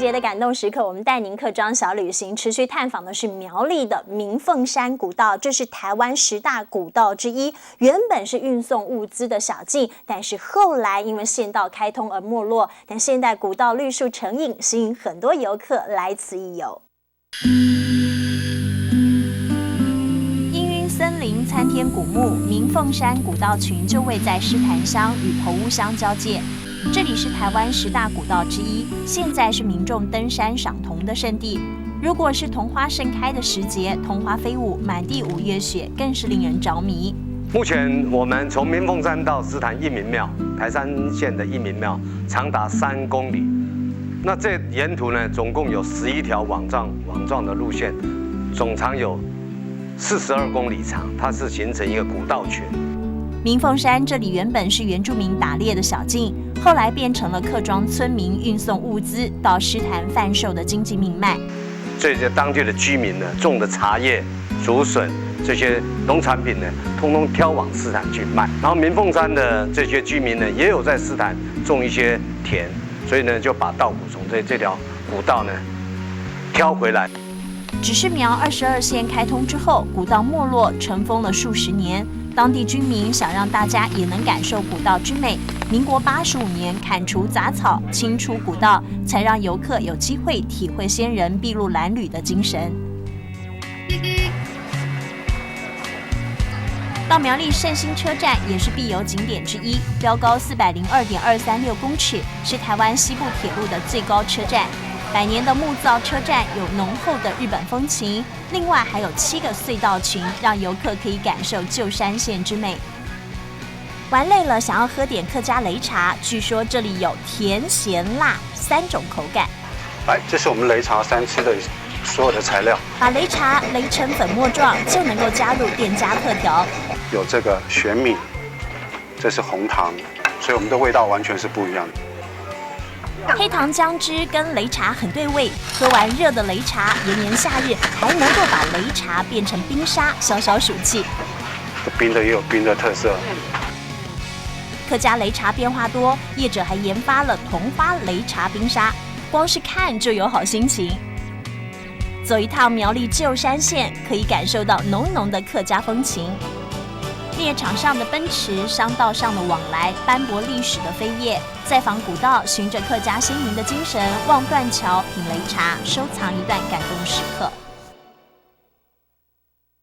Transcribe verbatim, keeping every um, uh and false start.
别的感动时刻，我们带您客庄小旅行，持续探访的是苗栗的鸣凤山古道，这是台湾十大古道之一。原本是运送物资的小径，但是后来因为县道开通而没落。但现在古道绿树成荫，吸引很多游客来此一游。氤氲森林、参天古木，鸣凤山古道群就位在狮潭乡与头屋乡交界。这里是台湾十大古道之一，现在是民众登山赏桐的圣地。如果是桐花盛开的时节，桐花飞舞，满地五月雪，更是令人着迷。目前我们从鸣凤山到狮潭义民庙，台三线的义民庙，长达三公里。那这沿途呢，总共有十一条网状网状的路线，总长有四十二公里长，它是形成一个古道群。鸣凤山这里原本是原住民打猎的小径，后来变成了客庄村民运送物资到狮潭贩售的经济命脉。所以这当地的居民呢，种的茶叶、竹笋这些农产品呢，通通挑往狮潭去卖。然后鸣凤山的这些居民呢，也有在狮潭种一些田，所以呢，就把稻谷从这这条古道呢挑回来。只是苗二十二线开通之后，古道没落，尘封了数十年。当地居民想让大家也能感受古道之美，民国八十五年砍除杂草，清出古道，才让游客有机会体会先人筚路蓝缕的精神。到苗栗胜兴车站也是必游景点之一，标高四百零二点二三六公尺，是台湾西部铁路的最高车站。百年的木造车站有浓厚的日本风情，另外还有七个隧道群，让游客可以感受旧山线之美。玩累了，想要喝点客家擂茶，据说这里有甜、咸、辣三种口感。来，这是我们擂茶三吃的所有的材料，把擂茶擂成粉末状，就能够加入店家特调。有这个玄米，这是红糖，所以我们的味道完全是不一样的。黑糖姜汁跟擂茶很对味，喝完热的擂茶，炎炎夏日还能够把擂茶变成冰沙，消消暑气。冰的也有冰的特色。客家擂茶变化多，业者还研发了桐花擂茶冰沙，光是看就有好心情。走一趟苗栗旧山线，可以感受到浓浓的客家风情。猎场上的奔驰，商道上的往来，斑驳历史的飞页，在访古道，循着客家先民的精神，望断桥品擂茶，收藏一段感动时刻。